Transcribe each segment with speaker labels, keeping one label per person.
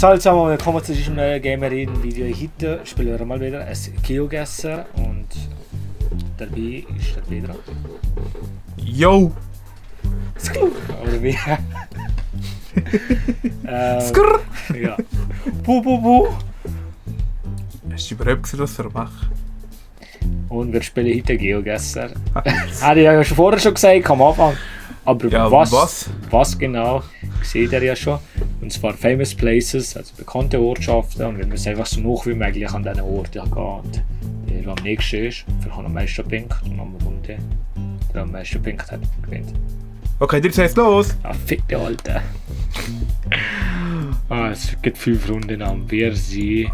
Speaker 1: Salzam, willkommen zu diesem neuen Gamer-Reden-Video. Heute spielen wir mal wieder ein GeoGuessr und dabei ist der Pedro.
Speaker 2: Yo!
Speaker 1: Oder wie?
Speaker 2: Skrrr!
Speaker 1: Ja. Bu.
Speaker 2: Hast du überhaupt gesehen, was wir machen?
Speaker 1: Und wir spielen heute GeoGuessr. Habe ich ja schon vorher gesagt, am Anfang. Aber
Speaker 2: Ja,
Speaker 1: was genau, seht ihr ja schon. Und zwar Famous Places, also bekannte Ortschaften. Und wir müssen einfach so nah wie möglich an diesen Orten gehen. Und der, der am nächsten ist, der am meisten Punkte. Und am Runde, der am meisten Punkte hat, gewinnt.
Speaker 2: Okay, jetzt geht's los!
Speaker 1: Ah, fitte Alter. Es gibt 5 Runden am Wer-Sie.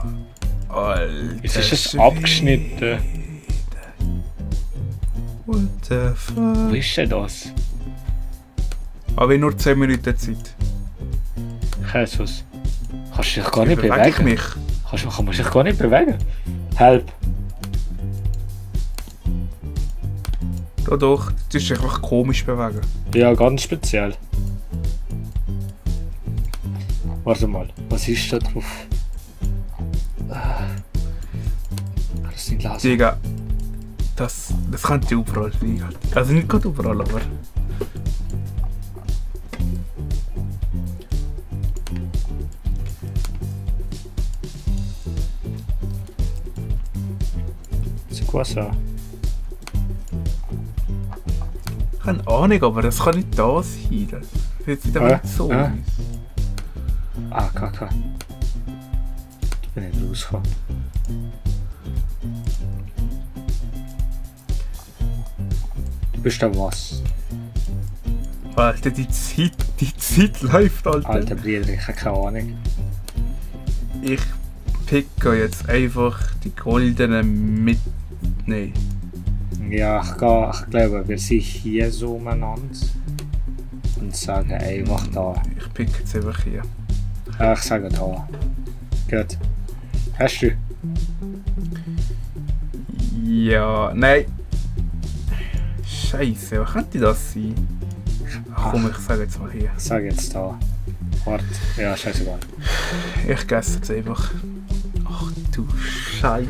Speaker 2: Alter,
Speaker 1: Jetzt ist es abgeschnitten.
Speaker 2: What the fuck?
Speaker 1: Wo ist denn das?
Speaker 2: Aber nur 10 Minuten Zeit.
Speaker 1: Jesus. Kannst du dich gar nicht
Speaker 2: Bewege ich
Speaker 1: bewegen?
Speaker 2: mich?
Speaker 1: Kann man sich gar nicht bewegen? Help!
Speaker 2: Doch, das ist einfach komisch bewegen.
Speaker 1: Ja, ganz speziell. Warte mal, was ist da drauf? Kann das nicht lesen?
Speaker 2: Digga, das könnte überall sein. Also nicht gerade überall, aber...
Speaker 1: C'est quoi ça?
Speaker 2: Keine Ahnung, aber das kann nicht da sein. Das sieht aber nicht so aus.
Speaker 1: Ah, Kacke. Ich bin nicht rausgekommen. Du bist da was?
Speaker 2: Alter, die Zeit läuft, Alter.
Speaker 1: Alter Bruder, ich habe keine Ahnung.
Speaker 2: Ich picke jetzt einfach die goldenen mitnehmen.
Speaker 1: Ja, ich glaube, wir sind hier so umeinander. Und sagen einfach da.
Speaker 2: Ich picke jetzt einfach hier.
Speaker 1: Ja, ich sage da. Gut. Hast du?
Speaker 2: Ja, nein. Scheiße, was könnte das sein? Ach, komm, ich sage jetzt mal hier.
Speaker 1: Ich sage jetzt da. Warte. Ja, scheißegal.
Speaker 2: Ich gesse jetzt einfach. Ach du Scheiße.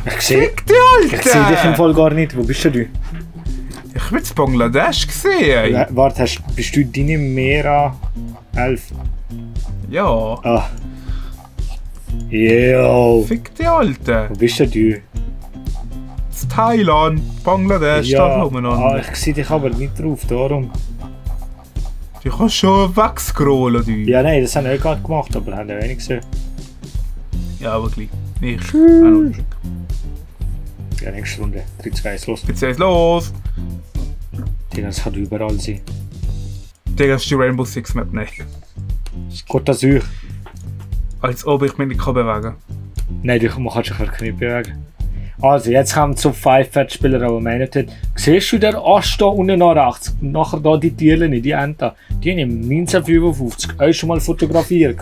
Speaker 1: Ich sehe
Speaker 2: Alter!
Speaker 1: Ich sehe dich im Fall gar nicht. Wo bist du?
Speaker 2: Ich bin in Bangladesch gesehen.
Speaker 1: Warte, bist du deine Mera 11?
Speaker 2: Ja.
Speaker 1: Ah. Yo.
Speaker 2: Fick die Alte.
Speaker 1: Wo bist du?
Speaker 2: In Thailand, Bangladesch, da umeinander.
Speaker 1: Ich sehe dich aber nicht drauf, darum.
Speaker 2: Du kannst schon wegscrollen, du.
Speaker 1: Ja, nein, das haben wir gerade gemacht, aber haben wir wenig gesehen.
Speaker 2: Ja, aber gleich. Ich. Auch noch.
Speaker 1: Ja, nächste Runde. 3, 2, 1, los.
Speaker 2: Jetzt geht's los.
Speaker 1: Das kann überall sein.
Speaker 2: Digga, das ist die Rainbow Six Map, nein.
Speaker 1: Gott, das euch.
Speaker 2: Als ob ich mich nicht bewegen kann.
Speaker 1: Nein, man kann sich wirklich nicht bewegen. Also, jetzt kommen zum 5-Fat-Spieler, der meint hat. Siehst du den Ast da unten nach rechts? Nachher da die Tierchen, die Enten. Die haben im 1955 auch schon mal fotografiert.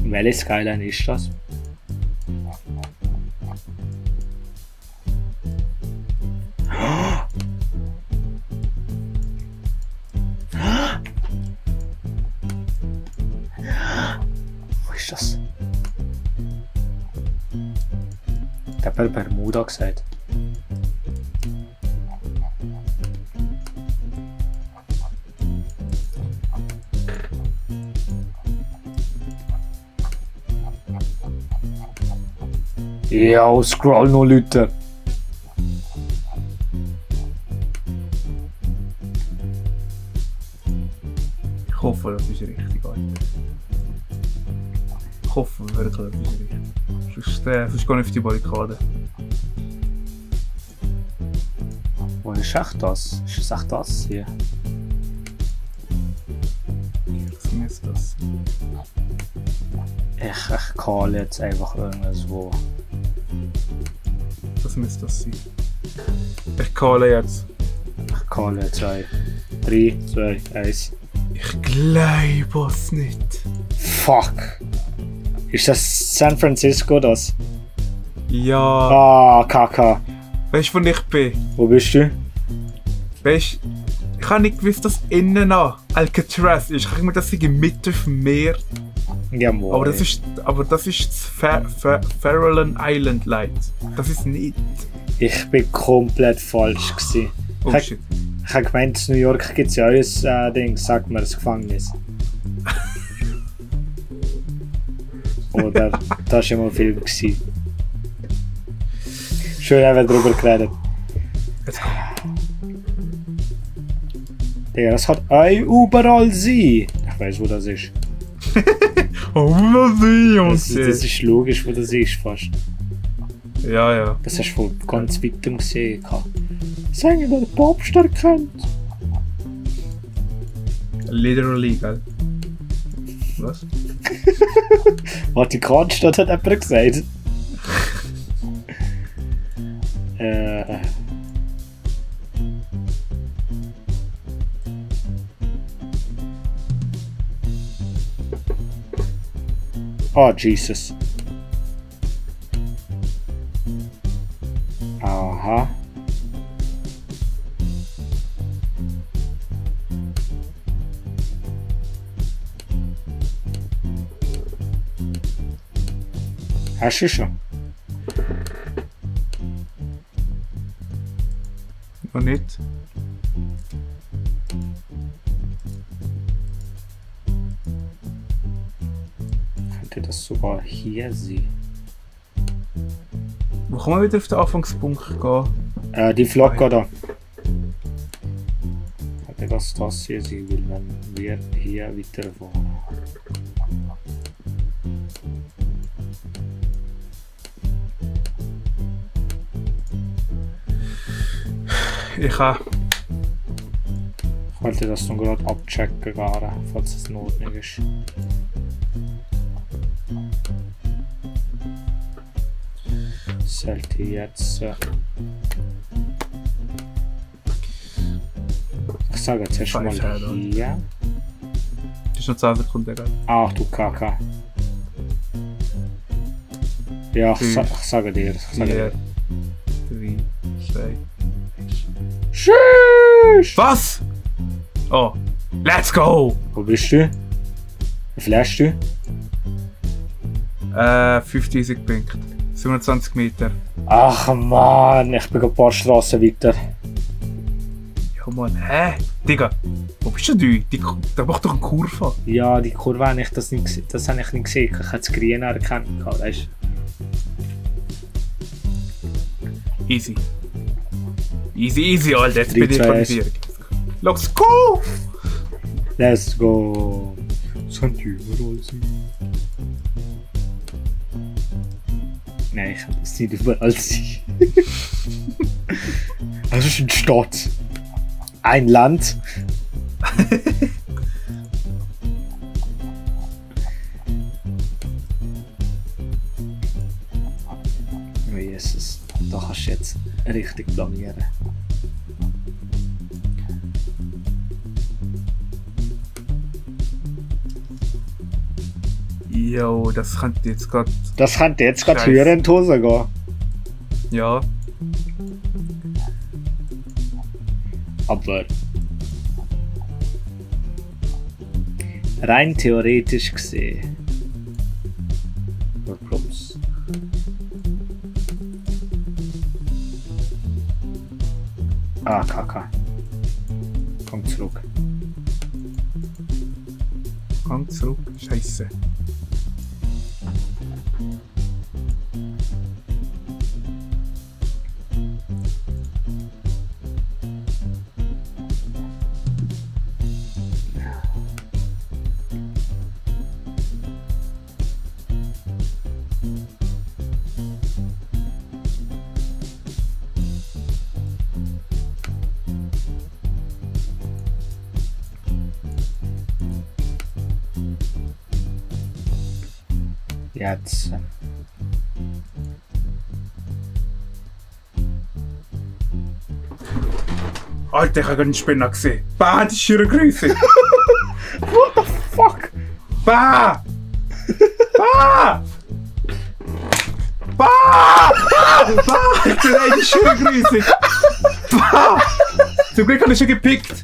Speaker 1: Welche Skyline ist das? Wo ist das? Ich habe Bermuda gesagt. Ja, scroll noch Leute.
Speaker 2: Ich hoffe, das ist richtig, Alter. Ich hoffe wirklich, das ist richtig. Sonst gehe ich auf die Barrikade.
Speaker 1: Wo ist echt das? Ist es echt das hier?
Speaker 2: Was ist das?
Speaker 1: Ich call jetzt einfach irgendwo.
Speaker 2: Was müsste das sein? Ich calle jetzt.
Speaker 1: Ich call jetzt 2, 3, 2, 1.
Speaker 2: Ich glaube es nicht.
Speaker 1: Fuck! Ist das San Francisco das?
Speaker 2: Ja.
Speaker 1: Ah, Kaka.
Speaker 2: Weißt du, wo ich bin?
Speaker 1: Wo bist du?
Speaker 2: Weißt du, ich habe nicht gewusst, dass innen an Alcatraz ist. Ich habe mir das mitten auf dem Meer.
Speaker 1: Ja, moin.
Speaker 2: Aber das ist das Farallon Island Light. Das ist nicht.
Speaker 1: Ich bin komplett falsch gewesen.
Speaker 2: Oh shit.
Speaker 1: Ich habe gemeint, in New York gibt es ja auch ein Ding, sagt man, ein Gefängnis. Oder das war immer ein Film gewesen. Schön haben wir darüber geredet. Digga, das kann auch überall sein. Ich weiß, wo das ist. Das ist logisch, wo das ist fast.
Speaker 2: Ja, ja.
Speaker 1: Das hast du von ganz weitem gesehen. Sagen wir, der Popstar kennt.
Speaker 2: Literally, gell? Was?
Speaker 1: Vatikanstadt hat jemand gesagt. Oh, Jesus. Aha. Hast du schon?
Speaker 2: Noch nicht.
Speaker 1: Könnte das sogar hier sein?
Speaker 2: Wo kann man wieder auf den Anfangspunkt gehen?
Speaker 1: Die Flagge da. Könnte das hier sein, weil wenn wir hier weiterfahren.
Speaker 2: Ich habe.
Speaker 1: Ich wollte das noch gerade abchecken, falls es in Ordnung ist. Sollte jetzt. Ich sage jetzt erst mal hier.
Speaker 2: Das ist noch 10 Sekunden, gell?
Speaker 1: Ach du Kacke. Ja, ich sage dir.
Speaker 2: 4, 3, 2.
Speaker 1: Tschüss!
Speaker 2: Was? Oh, let's go!
Speaker 1: Wo bist du? Wie viel hast du?
Speaker 2: 5000 Punkte. 27 Meter.
Speaker 1: Ach man, ich bin ein paar Straßen weiter.
Speaker 2: Ja Mann, hä? Digga, wo bist du? Da macht doch eine Kurve.
Speaker 1: Ja, die Kurve habe ich das nicht gesehen. Das habe ich nicht gesehen. Ich habe das Grün erkannt. Weißt
Speaker 2: du? Easy. Easy, Alter. Jetzt
Speaker 1: 3,
Speaker 2: bin ich
Speaker 1: 2,
Speaker 2: qualifiziert. Let's go!
Speaker 1: Let's go! Das könnte überall sein. Nein, ich kann das nicht überall sein. Das ist eine Stadt. Ein Land. Oh Jesus, da kannst du jetzt richtig blamieren.
Speaker 2: Jo, das könnte jetzt gerade.
Speaker 1: Das könnte jetzt gerade höher in die Hose gehen.
Speaker 2: Ja.
Speaker 1: Aber rein theoretisch gesehen. Props. Ah, Kacke. Komm zurück.
Speaker 2: Komm zurück. Scheiße.
Speaker 1: Jetzt.
Speaker 2: Alter, ich habe einen Spinner gesehen. Bah, die ist ihre Größe.
Speaker 1: What the fuck?
Speaker 2: Bah! Bah! Nein, das ist schön grüßig. Zum Glück habe ich schon gepickt.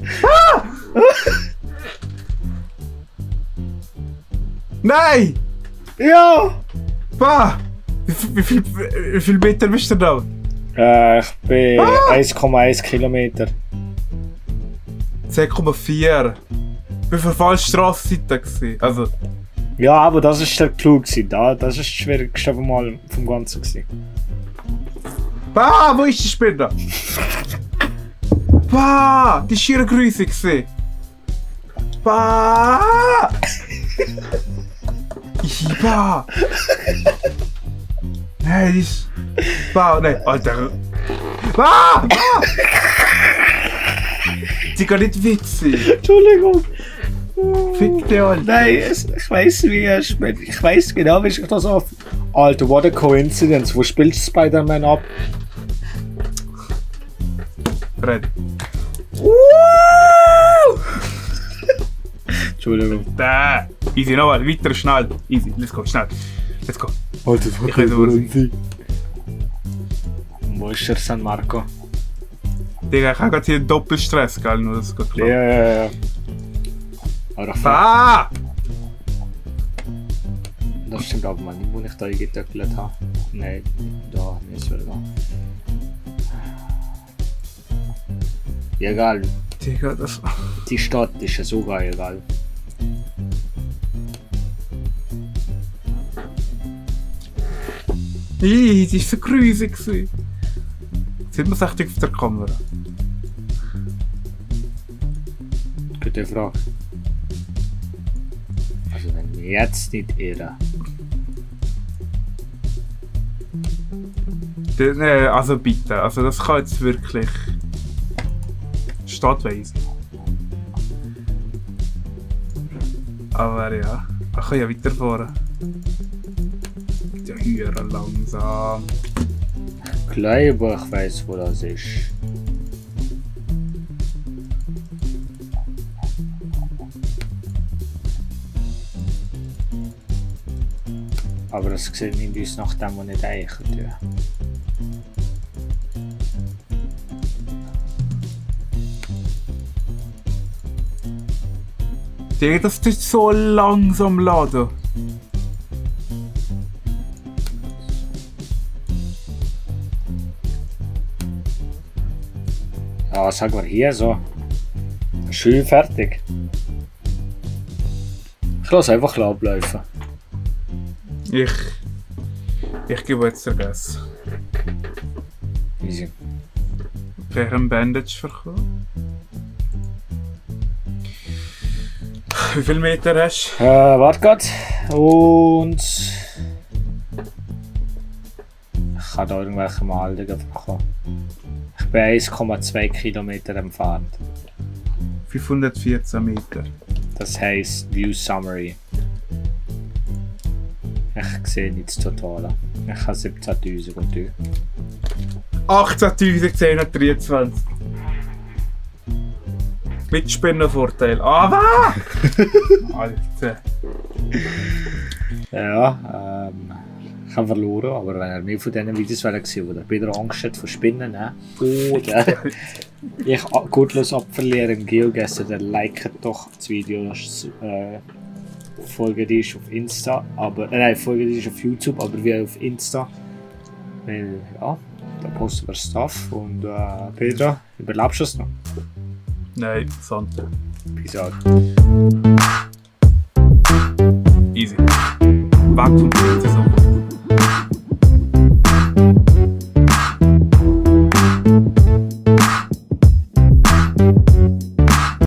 Speaker 2: Nein!
Speaker 1: Ja!
Speaker 2: Wie viel Meter bist du da?
Speaker 1: Ich bin 1,1 Kilometer.
Speaker 2: 10,4. Ich war auf falscher Strassenseite gewesen. Also.
Speaker 1: Ja, aber das war der Clou. Das war das Schwierigste vom Ganzen.
Speaker 2: Wo ist die Spinne? Die ist schier grüßig gewesen. Nein, die ist... nein, Alter. Die geht nicht witzig.
Speaker 1: Entschuldigung.
Speaker 2: Fick dich, Alter.
Speaker 1: Nein, ich weiss ich weiss genau, wie ich das auf. Alter, what a coincidence. Wo spielst du Spider-Man ab?
Speaker 2: Fred.
Speaker 1: Entschuldigung.
Speaker 2: Easy, nochmal, weiter, schnell. Easy, let's go, schnell. Let's go.
Speaker 1: Alter,
Speaker 2: Ich weiß, wo er ist.
Speaker 1: Wo ist der San Marco?
Speaker 2: Digga, ich habe gerade hier einen Doppelstress, gell? Nur das geht klar.
Speaker 1: Ja. Aber das stimmt aber mal nicht, wo ich da eingetöckelt habe. Nein, da, nicht wieder da. Ja, egal.
Speaker 2: Digga, das...
Speaker 1: Die Stadt ist ja sogar egal.
Speaker 2: Die ist so grusig gewesen. Sieht man es echt auf der Kamera?
Speaker 1: Gute Frage. Also wenn wir jetzt nicht irren.
Speaker 2: Nee, also bitte. Also das kann jetzt wirklich... Stadtweise. Aber ja, ich kann ja weiterfahren. Ja, hören langsam.
Speaker 1: Ich glaube, ich weiss, wo das ist. Aber das sieht nicht aus nach dem, was nicht eichen tun.
Speaker 2: Digga, das ist so langsam laden.
Speaker 1: Ja, sag mal hier so. Schön fertig. Ich lasse einfach ablaufen.
Speaker 2: Ich gebe jetzt vergessen.
Speaker 1: Easy.
Speaker 2: Vielleicht ein Bandage verkaufen. Wie viele Meter hast du?
Speaker 1: Warte grad. Und... Ich kann da irgendwelche Meldungen bekommen. Ich bin 1,2 Kilometer entfernt.
Speaker 2: 514 Meter.
Speaker 1: Das heisst View Summary. Ich sehe nicht das Totale. Ich habe 17.000 und du.
Speaker 2: 18.1023. Mit Spinnenvorteil. Aber! Alter.
Speaker 1: Ja, ich habe verloren, aber wenn er mehr von diesen Videos gesehen, wo er wieder Angst hat vor Spinnen, oder ich gutlos abverliere im Geogesser, dann liket doch das Video. Folge die ist auf Insta, aber nein, Folge die ist auf YouTube, aber wir auf Insta. Weil ja, da posten wir Stuff und Pedro, überlebst du es noch?
Speaker 2: Nein, Sante.
Speaker 1: Peace out.
Speaker 2: Easy. Weg vom Saison.